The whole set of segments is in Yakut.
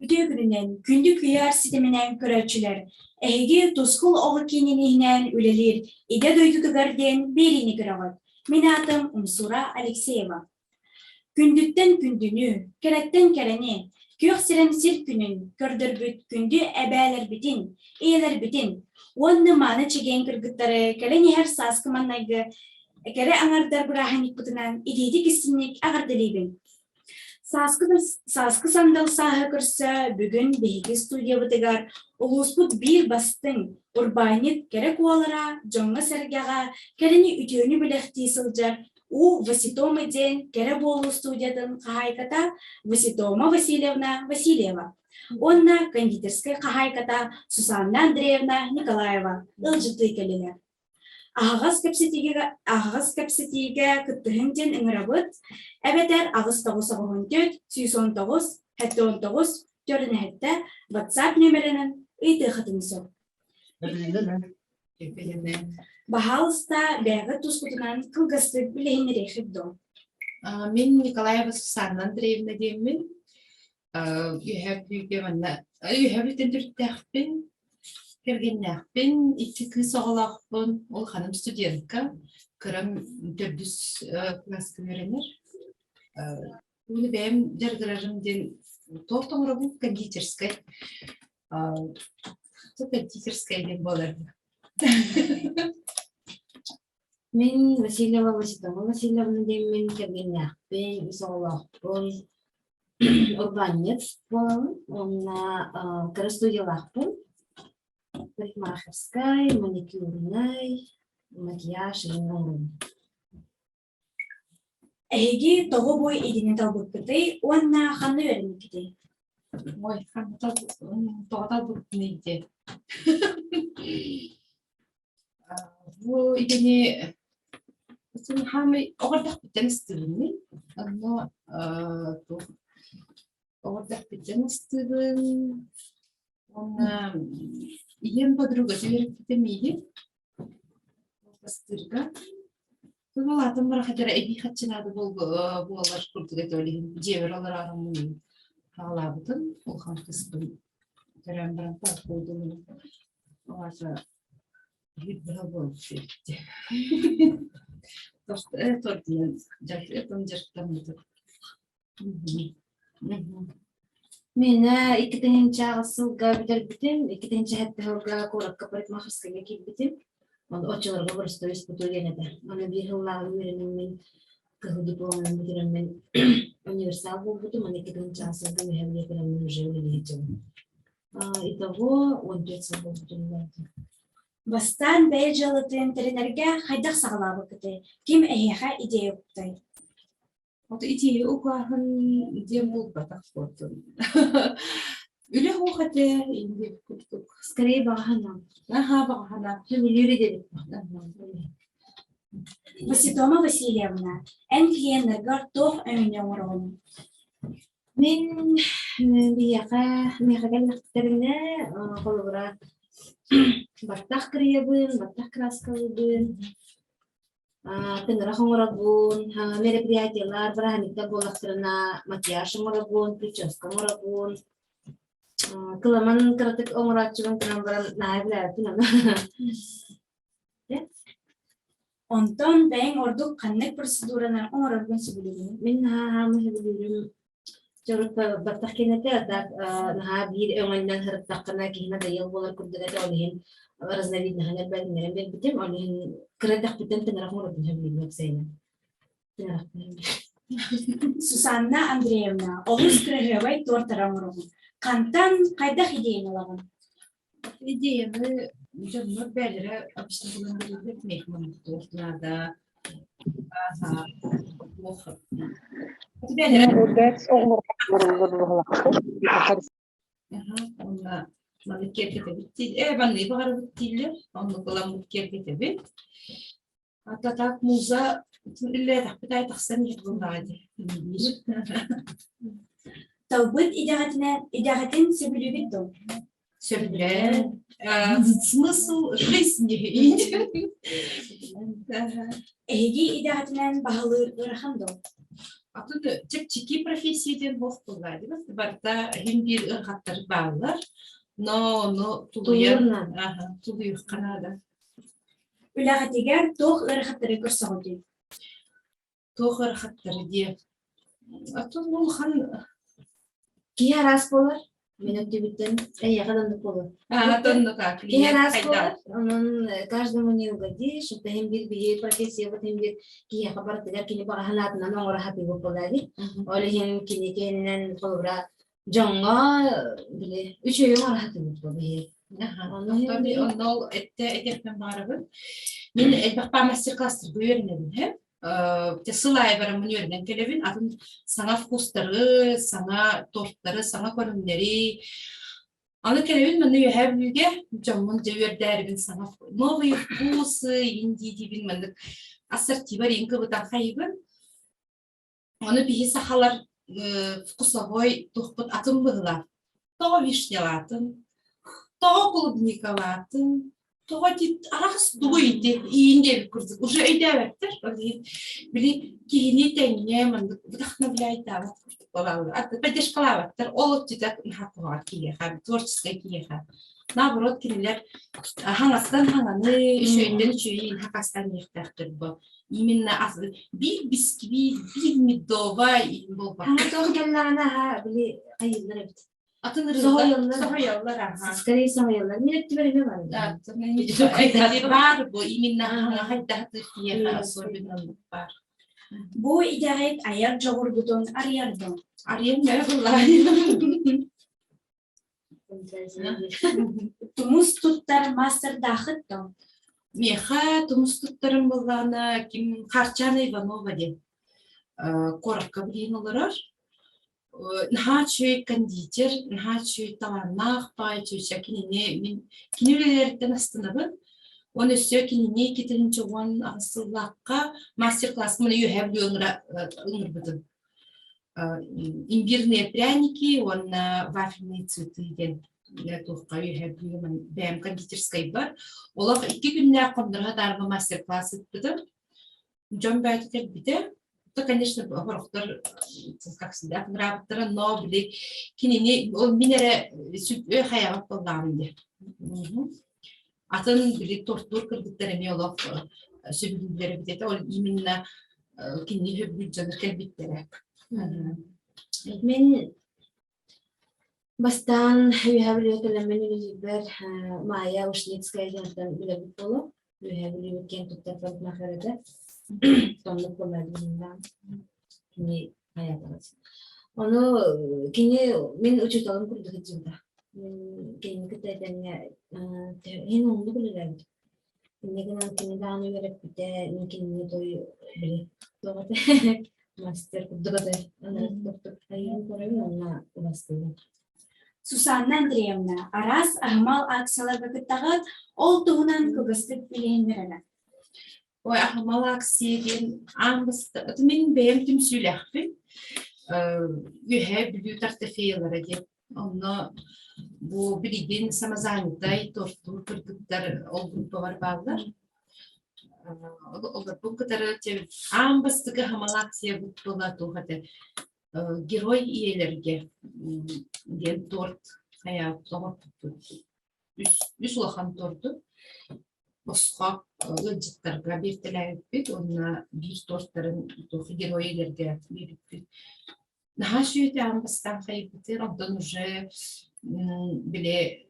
Үтүө күнүнэн, күндү күйээр ситиминэн көрөөччүлэр, эһиги Тускул оҕо киинин иһинэн үлэлиир Идэ дойдутугар диэн биэриини көрөҕүт. Мин аатым Умсура Алексеева. Күндүттэн күндүнү, кэрэттэн кэрэни, күөх сирэм сир күнүн көрдөрбүт күндү эбээлэрбитин, ийэлэрбитин уонна мааны чэгиэн кыргыттары кэлэн иһэр сааскы маннайгы кэрэ аҥардар бырааһынньыкпытынан итиитик-истинник эҕэрдэлиибин! Сааскы сандал сааһы көрсө бүгүн биһиги студиябытыгар улууспут биир бастыҥ урбаанньыт кэрэ куолара дьоҥҥо-сэргэҕэ кэрэни үтүөнү бэлэхтии сылдьар У Васитомы диэн кэрэ буолуу студиятын хаһаайката Васитома Васильевна Васильева уонна кондитерскай хаһаайката Сусанна Андреевна Николаева ыалдьыттыы кэллилэр. Аһаҕас кэпсэтиигэ кыттыһыҥ диэн ыҥырабыт, эбэтэр 8 994 119 79 47 WhatsApp нүөмэринэн ыйытыаххытын сөп. Баһаалыста, бэйэҕит тускутунан кылгастык билиһиннэриэххит дуо? Мин Николаева Сусанна Андреевна диэммин. Үөһээ Бүлүүгэ манна Үөһээ Бүлүүттэн төрүттээхпин, кэргэннээхпин, икки кыыс оҕолоохпун, улаханым студентка, кырам төрдүс кылааска үөрэнэр. Уонна бэйэм дьарыгырарым диэн торт оҥоробун кондитерскай. Кондитерскай диэн буолар. Мин Васильева Васитова Васильевна диэммин, кэргэннээхпин, үс оҕолоохпун, урбаанньыт буолабын уонна кыра студиялаахпын. Парикмахерскай, маникюрнай, макияж игин оҥоробун. Эһиги тоҕо бу идэни талбыккытый уонна ханна үөрэммиккитий? Ой, ханна тоҕо талбыппыный диэн. Бу идэни хаамай оҕордохпуттан ыстыыбын. Онно туох оҕордохпуттан ыстыыбын уонна ийэм подругата үөрэппитэ миигин астыырга. Ол аатым барахатара эбии хаччынаады буолар курдук этэ ол иһин дьиэбэр олорооруммун хаалаабытым улахан кыыспын төрөөн баран толкуйдум Оҕото биир быһа буолбут эбит Тордунан дьарыктаммытым. Мин 2008 сылга бүтэрбитим, 2007 сылга куоракка парикмахерскайга киирбитим. Ол оччолорго боростуой испыту диэн этэ. Аны биир сыллааҕы үөрэнэммин, кыһыл дипломунан бүтэрэммин универсал буолбутум. Аны 2008 сылга үөһэ билиэтэрэммин уже үлэлии сылдьабын. Итого 14 сыл буолбутум. Бастаан бэйэ дьыалатын тэринэргэ хайдах саҕалаабыккытый? Ким эһиэхэ идея укпутай? Вот идея угааһын диэн буолбатах буолтун. Үлэ суох этэ, инди курдук. Скорее баҕаһана. Аха, баҕаһана. Сөбүлүүр идэбит. Васитома Васильевна, эн клиеннаргар туох өҥөнү оҥороҕун? Мин биһиэхэ, миэхэ кэллэхтэринэ, холобура, баттах кырыйабын, баттах кырааскалыыбын, тыҥырах оҥоробун, мероприятиелар, бырааһынньыктар буоллахтарына макияж оҥоробун, прическа оҥоробун, кыламан кыратык оҥорооччубун гынан баран наһаа билээбиппин аны. Онтон бэйэҥ ордук ханнык процедураны оҥороргун сөбүлүүгүн? Мин наһаа сөбүлүүрүм дьорук баттах киэнэтэ так наһаа биир өҥөннөн сырыттаххына киһи надоел буолар курдук этэ ол иһин разновидноһын элбэтиннэрэн биэрбитим ол иһин кыра эрдэхпиттэн тыҥырах оҥорорбун сөбүлүүбүн уопсайынан Сусанна Андреевна, олус кыраһыабай туортары оҥороҕун. Хантан, хайдах идеяны ылаҕын? Идеяны дьоннор бэйэлэрэ обычно булан биэрэллэр миэхэ маннык туох наада туох бэйэлэрэ уонна маннык киэргэтэбит дииллэр манныгы баҕарабыт дииллэр оннук ыламмыт киэргэтэбит А так муза үллээтэхпит аайы тахсан иһэр буоллаҕа дии. Талбыт идэҕитинэн идэҕитин сөбүлүүгүт дуо? Сөбүлээн. Смысл жизни. Эһиги идэҕитинэн баһылыыр ыарахан дуо? Атын чэпчэки профессия диэн буох буолла дии барыта иһин биир ыарахаттар бааллар, но ону тулуйар тулуйуохха наада. Үлэҕитигэр туох ыарахаттары көрсөҕүтүй? Туох ыарахаттары диэ? Атын улахан Киһи араас буолар. Мин өттүбүттэн эйиэхэ да оннук буолуо. Оннук Киһи араас буолар. Онон каждому не угодишь. Это иһин биир биһи профессиябыт иһин биир киһиэхэ барытыгар кини баҕа санаатынан оҥоро сатыыбыт буолаа дии. Ол иһин кини киһинэн холобура дьоҥҥо били үчүгэйи оҥоро сатыыбыт бу биһи. Онно ол эттэ этиэхпин баҕарабын. Мин элбэх мастер-класстарга үөрэнэбин сыл аайы бараммын үөрэнэн кэлэбин. Атын саҥа вкустары, саҥа торттары, саҥа көрүҥнэри. Аны кэлэбин манна Үөһээ Бүлүүгэ дьоммун дьэ үөрдээрибин саҥа новые вкусы, индии диибин маннык ассортибар иин кыбытан хайыбын. Ону биһи сахалар вкусовой туохпут атын быһыылаах. Тоҕо вишнялаатын, тоҕо клубникалаатын, тоҕо ити араас тугуй ити иин диэбит курдук уже өйдөөбөттөр. Ол иһин били киһини тэҥҥэ маннык вдохновляйдаабат курдук буолаллар. Поддержкалаабаттар. Ол өттүтэ наһаа куһаҕан киһиэхэ, творческай киһиэхэ. Наоборот, кинилэр хаҥастан хаҥаны, үчүгэйтэн үчүгэйи хакастан иэхтээхтэр бу. Именно биир бисквит, биир медовай буолбакка. Хаҥа туох кэллэҕинэ аһа били хайыыллар эбит. Атын Соһуйаллар. Соһуйаллар, аха. Скорее соһуйаллар. Мин өттүбэр эмэ бар. Баар бу именно хайдах киһиэхэ особенно баар. Бу идэҕит айар дьоҕургутун арыйар дуо? Арыйан бэрэ буллаа. Тумус туттар маастардаахыт дуо? Миэхэ тумус туттарым буоллаҕына ким Харчана Иванова диэн куоракка билигин олорор. Наһаа үчүгэй кондитер, наһаа үчүгэй талааннаах баай чүчэ кинини мин кини үлэлэриттэн астынабын. Уонна өссө кинини 2018 сыллаахха мастер-класска маны үөһээ Бүлүү ыҥырбытым. Имбирные пряники уонна вафельные цветы диэн туохха үөһээ Бүлүү бэйэм кондитерскайбар. Олох икки күннээх хонноро сатаарба мастер-класс ыыппытым. Дьон бэйэтэ кэлбитэ. То, конечно, сорохтор как всегда ыҥыраабыттара, но били кинини ол мин эрэ сү хайаҕат буоллаҕым дии. Атын били тортуур кыргыттар эмиэ олох сөбүлүүллэр эбит этэ. Ол именно кинини сөбүлүүр дьоннор кэлбиттэрэ. Мин бастаан Үөһээ Бүлүүгэ кэлэммин үлэлиирбэр Майя Ушницкая диэнтэн үлэбит буолуо. Үөһээ Бүлүүбүт киэн туттар парикмахер этэ. Оннук буолла Кини хайаатаҕас. Ону кини мин учууталым курдук сылдьыбыта. Мин кинини кытта этэҥҥэ иһин оннук үлэлээбитим. Инньэ гынан кини даҕаны үөрэппитэ, мин кинини той били туох этэ мастер курдук этэ. Курдук айан көрөбүн уонна убастыыбын. Сусанна Андреевна, араас аһымал акцияларга кыттаҕыт, ол туһунан кылгастык билиһиннэр эрэ. Ой, аһымал акция диэн аан бастакы мин бэйэм түмсүүлээхпин. Үөһээ Бүлүү тартафеялара диэн. Онно бу билигин самозанятай тортуур кыргыттар ол группабар бааллар. Олорбун кытары аан бастакы аһымал акциябыт буола туох этэ Герой ийэлэргэ диэн торт хайаабыт оҥорбуппут. Үс улахан торду босхо ыалдьыттарга биэртэлээбиппит уонна биир тортарын туох герой ийэлэргэ биэрбиппит. Наһаа үчүгэй аан бастаан хайыппытын, онтон уже били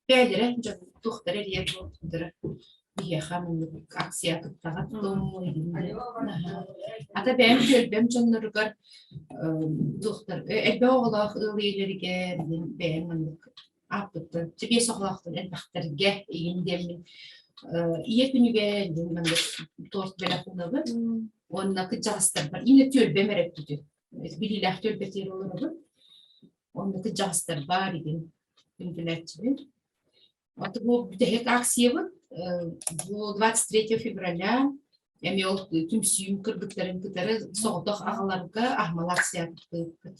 бэйэлэрэ дьон туохтара эрийэр буолбуттара биһиэхэ маннык акция кыттаҕыт Ата бэйэм түөлбэм дьонноругар туохтар элбэх оҕолоох ыал ийэлэригэр бэйэм маннык ааппыттан биэс оҕолоохтон элбэхтэргэ игин диэммин ийэ күнүгэр диэн маннык торт бэлэх уунабын уонна кырдьаҕастарбар именно түөлбэм эрэ өттүтүн билиилээх түөлбэтигэр олоробун онно кырдьаҕастарбар игин күндүлээччибин. Вот бу бүтэһик акциябыт бу 23 февраля эмиэ ол түмсүүм кыргыттарын кытары соҕотох аҕаларга аһымал акция ыыппыт.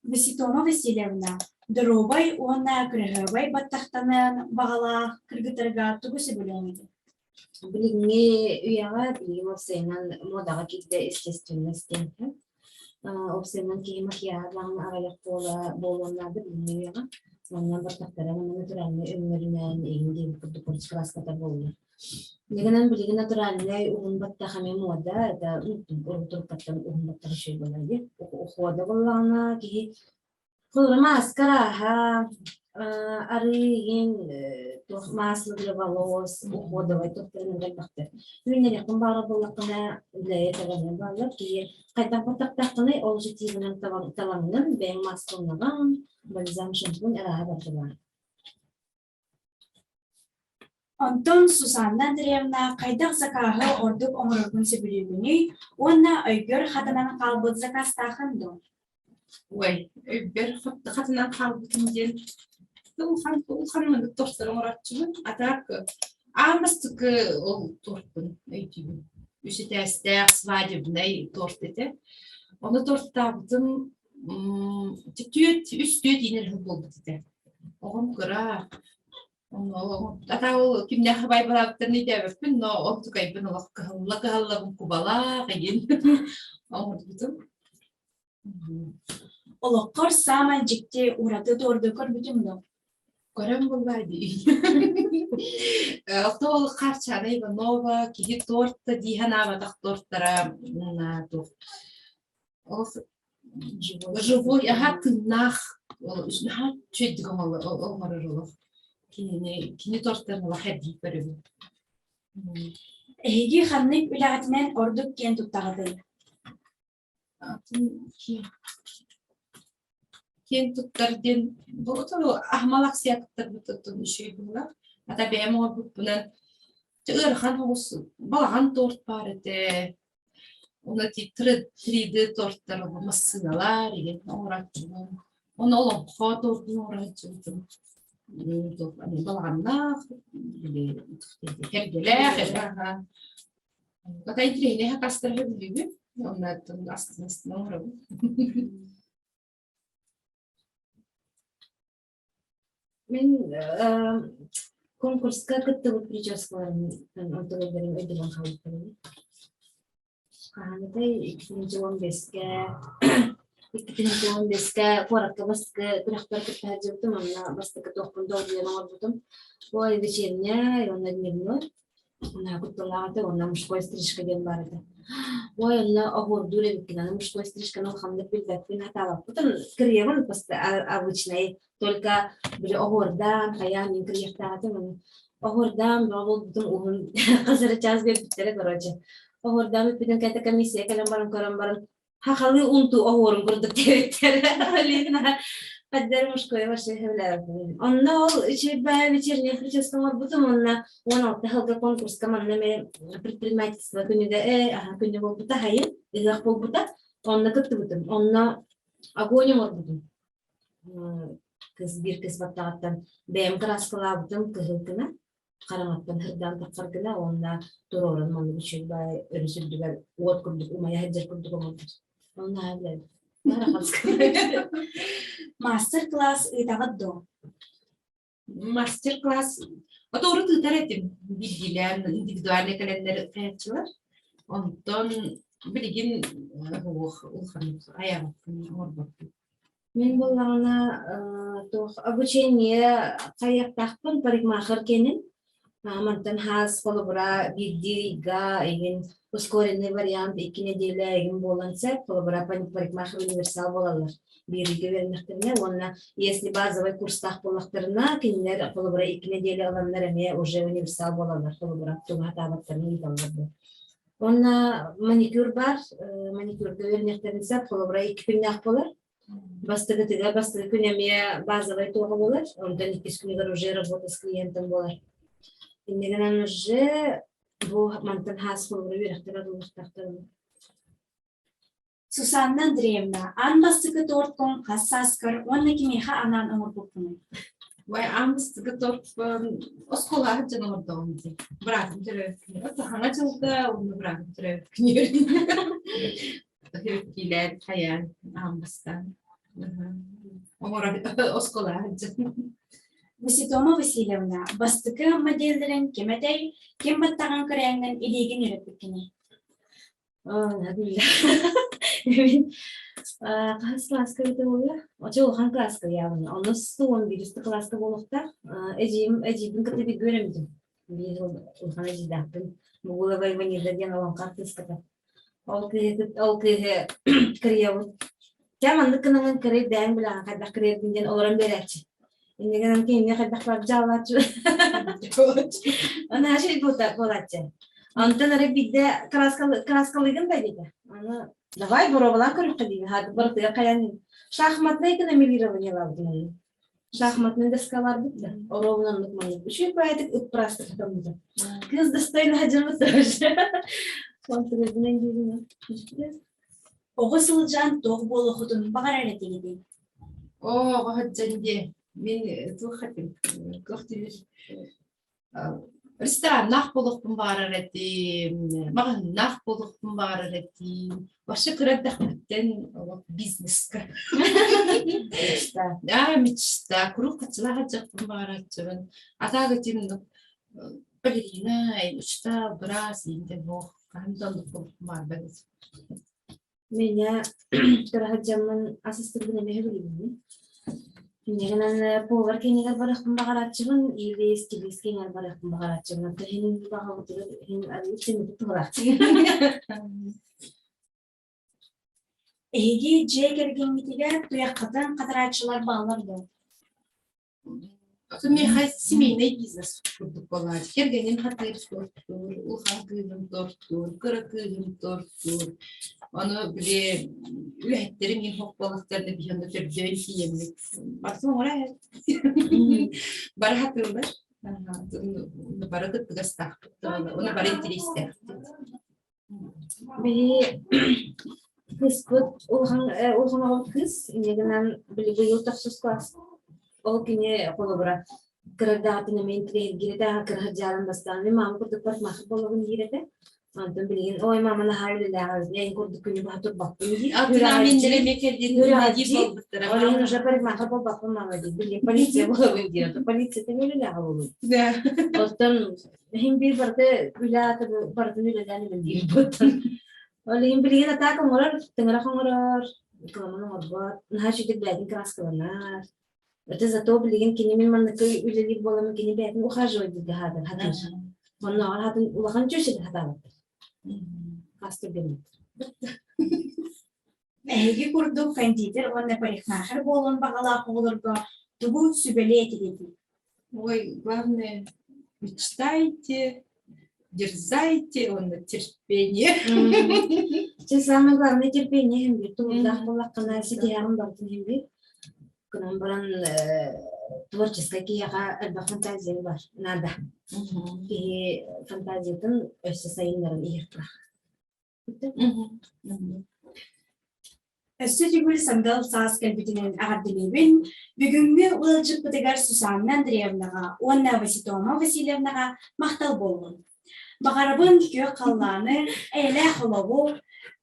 Васитона Васильевна, доруобай уонна кыраһыабай баттахтаныан баҕалаах кыргыттарга тугу сөбүлүөҥ этэй? Билиҥҥи үйэҕэ билигин уопсайынан муодаҕа киирдэ естественность диэн Уопсайынан киһи макияһа даҕаны аҕыйах буола буолуон наада билиҥҥи үйэҕэ. Манна баттахтара манна натуральнай өҥнөрүнэн игин диэбит курдук краската буолла. Дьиҥинэн билигин натуральнай уһун баттах эмиэ муода, это урут-уруккаттан уһун баттах үчүгэй буолар дии. Ухода буоллаҕына киһи Холобура, мааска арааһа, арыы игин, туох масло для волос, уходовай туохтарын элбэхтэр. Үүннэриэххин баҕарар буоллаххына, үлэйэ тэбэнэ бааллар. Киһи хайдах баттахтааххыный, ол же тиибинэн талаҥҥын, бэйэҥ мааскаланаҕын, бальзам, шампунь арааһа барыта баар. Онтон Сусанна Андреевна хайдах закааһы ордук оҥороргун сөбүлүүгүнүй уонна өйгөр хатанан хаалбыт заказтааххын дуо? Ой, өйбөр хатанан хаалбытым диэн улахан улахан маннык тортары оҥорооччубун. А так аан бастакы ол тортпун өйдүүбүн. Үс этээстээх свадебнай торт этэ. Ону тортаабытым түөрт үс түөрт иинэр буолбут этэ. Оҕом кыра, Ата ол кимнээх байбалаабыттарын өйдөөбөппүн, но ол тукайбын олох кыһалла-кыһаллабын кубалаах игин оҥорбутум. Олоххор саамай дьикти ураты туорду көрбүтүҥ дуо? Көрөн буоллаа дии. Ото ол Харчана Иванова киһи торта дии санаабатах тортара туох Ол живой аһа тыыннаах наһаа үчүгэйдик оҥорор олох. Кинини кини тортарын олох эрдии көрөбүн. Эһиги ханнык үлэҕитинэн ордук киэн туттаҕытый? Киэн туттар диэн бу аһымал акция кыттарбыт оттон үчүгэй быһыылаах. Ата бэйэм оҥорбуппунан ыарахан соҕус балаҕан торт баар этэ. Уонна 3D тортар массыыналар игин оҥорооччубун. Уонна олоҥхо тордун оҥорооччубутум. Балаҕаннаах, били кэргэлээх Хата интириэһинэй хакастары билибин. Онно астына астына оҥоробун. Мин конкурска кыттыбыт прическаларым онтуларым өйдөнөн хаалбыттар Хаһаанытай 2015-кэ 2015-кэ куоракка бастакы күрэхпэр кытта сылдьыбытым, онно бастакы туохпун долгуйан оҥорбутум. Ой, вечерняя уонна дневной. Наһаа кутталлаах этэ уонна мужской стрижка диэн баар этэ. Ой, онно оһуордуур эбиккин, аны мужской стрижканы улаханнык билбэппин, хатаабаппытын кырыйабын просто обычный, только били оһуордаан, хайаан мин кырыйыахтаах этим, аны оһуордаан бөҕө буолбутум уһун хас эрэ чаас биэрбиттэрэ короче. Оһуордаан бүппүтүн кэннэ комиссия кэлэн баран көрөн баран Хахалыы унтуу оһуорун курдук диэбиттэр. Лина Хаддар мужское вообще сөбүлээбиппин. Онно ол үчүгэй вечерний прическа оҥорбутум уонна 16 сылга конкурска манна эмэ предпринимательство күнүгэ э аһа күнү буолбута хайын ыһыах буолбута. Онно кыттыбытым. Онно огонь оҥорбутум. Кыз биир кыз баттаҕыттан бэйэм кырааскалаабытым кыһыл гына. Хараҥаттан сырдаан тахсар гына уонна туруоран маннык үчүгэй баай өрүс үрдүгэр уот курдук умайа сылдьар курдук оҥорбут. Онно наһаа билэбин. Мастер-класс ыытаҕыт дуо? Мастер-класс ото урут ыытар этим билгилээн индивидуальный кэлэннэр ыытааччылар. Онтон билигин уох улахан айаҕыппын оҥорбоппун. Мин буоллаҕына туох обучение хайыахтаахпын парикмахер киэнин мантан хаас холобура биирдии ыйга игин ускоренный вариант икки нэдиэлэ игин буолан сөп холобура парикмахер универсал буолаллар биир ыйга үөрэннэхтэринэ уонна если базовый курстаах буоллахтарына кинилэр холобура икки нэдиэлэ ыланнар эмиэ уже универсал буолаллар холобура тугу сатаабаттарын ыыталлар бу Уонна маникюр баар, маникюрга үөрэниэхтэрин сөп, холобура икки күннээх буолар. Бастакытыгар бастакы күн эмиэ базовай туоҕа буолар, онтон иккис күнүгэр уже работа с клиентом буолар. Инньэ гынан уже бу мантан хаас холобура үөрэхтэр арыллыахтаахтар. Сусанна Андреевна, аан бастакы торткун хас сааскар уонна кимиэхэ анаан оҥорбуккунуй? Ой, аан бастакы тортпун оскуолаҕа сылдьан оҥордоҕум дии. Быраатым төрөөбүт күнүгэр. Саҥа дьылга уонна быраатым төрөөбүт күнүгэр киилээн хайаан аан бастаан оҥоро оскуолаҕа сылдьан. Васитома Васильевна, бастакы моделлэрин ким этэй, ким баттаҕын көрөөҥҥүн илиигин үөрэппиккиний? Хаһыс кылааска эбитэ буолуо? Оччо улахан кылааска ыйаабын. Онус 11 кылааска буолуохтаах. Эдьиийим эдьиийбин кытта бииргэ үөрэммитим. Биир улахан эдьиийдээхпин. Бугулова Иваниза диэн олоҥхо артыыската. Ол кыыһы ол кыыһы кырыйабыт. Кэм маннык гынан кырый бэйэҥ билэҕин хайдах кырыйаргын диэн олорон биэрээччи. Инньэ гынан кинини хайдах баар дьаалааччы. Аны ашый буолааччы. Онтон эрэ биирдэ краскалыгын да диэтэ. Аны давай боруобалаан көрүөххэ диибин. Хаатып барытыгар хайан шахматнай гына Шахматный доска барбыт да. Оруобунан оннук маннык. Үчүгэй баайдык ыппырастык хатаммыта. Кыыс достойно садьырбыт тоже. Онтугайбынан диирин. Оҕо сылдьан туох буолуоххутун баҕарар этигитий? Оо, оҕо сылдьан диэ. Мин туох этим, туох диир рестораннаах буолуохпун баҕарар этим, маҕаһыыннаах буолуохпун баҕарар этим. Вообще кыра эрдэхпиттэн олох бизнеска. Мечта. Да, мечта. Куруук хаччылаах аччахпын баҕарааччыбын. А так этим балерина, мечта, быраас, иинтэн суох. Хаһан да оннук буолуохпун баҕарбат этим. Меня кыраһадьаммын ас астырбын эмиэ билигин. Инньэ повар киинигэр барыахпын баҕарааччыбын или стилист киинигэр барыахпын баҕарааччыбын. Оттон иһин баҕабытыгар иһин арыый сэммитик туһалаахчы. Эһиги дьиэ кэргэҥҥитигэр туйаххытын хатарааччылар бааллар дуо? Миэхэ семейный бизнес курдук буолааччы. Кэргэним хатыыр тортуур, улахан кыыһым тортуур, кыра кыыһым тортуур. Ону били үлэһиттэрим иһин хоппуолахтарына биһи онно төрдөөн тиийэммит. Барытын оҥоро Бары хатыыллар. Бары кыттыгастаахпыт. Оны бары интириэстээхпит. Биһи кыыспыт улахан улахан оҕобут кыыс инньэ гынан били быйыл тохсус класс ол кини холобура кыра эрдэҕиттэн эмиэ интириэһиргиир этэ кыра сылдьаарын бастаан мин маама курдук парикмахер буолабын диир этэ онтон билигин ой маама наһаа үлэлээх эбит эн курдук күнү быһа турбаппын диир ол иһин уже парикмахер буолбаппын маама диир билигин полиция буолабын диир полиция үлэлээҕэ буолуо оттон Иһин биир барыта үлэ аата барытын үлэлээн үлэлиир буоттан. Ол иһин билигин атаак оҥорор, тыҥырах оҥорор, кыламан оҥорбот, наһаа үчүгэй бэйэтин краскаланар. Это зато билигин кини мин манныкы үлэлиир буоламмын кини бэйэтин ухаживать дииргэ хаатар хатыыр. Оннооҕор хатын улахан чүөчэтин хатаабаттар. Хас түргэнник. Эһиги курдук кондитер уонна парикмахер буолуон баҕалаах оҕолорго тугу сүбэлиэ этигитий? Ой, главное, мечтайте, дерзайте, уонна терпение. Чэ, самое главное терпение иһин биир тулуурдаах буоллаххына ситиһэҕин барытын иһин биир. Гынан баран творческай киһиэхэ элбэх фантазия бар, надо. Киһи фантазиятын өссө сайыннаран иһиэхтээх. Өссө төгүл сандал саас кэлбитинэн эҕэрдэлиибин. Бүгүҥҥү ыалдьыппытыгар Сусанна Андреевнаҕа уонна Васитома Васильевнаҕа махтал буоллун. Баҕарабын күөх халлааны, эйэлээх олоҕу,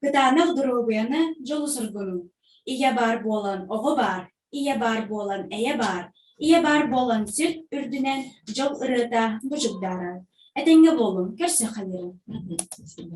кытаанах доруобуйаны, дьолу-соргуну. Ийэ баар буолан оҕо баар, ийэ баар буолан эйэ баар, ийэ баар буолан сир үрдүнэн дьол ырыата бучугдаарар. Этэҥҥэ буолуҥ, көрсүөххэ диэри. Спасибо.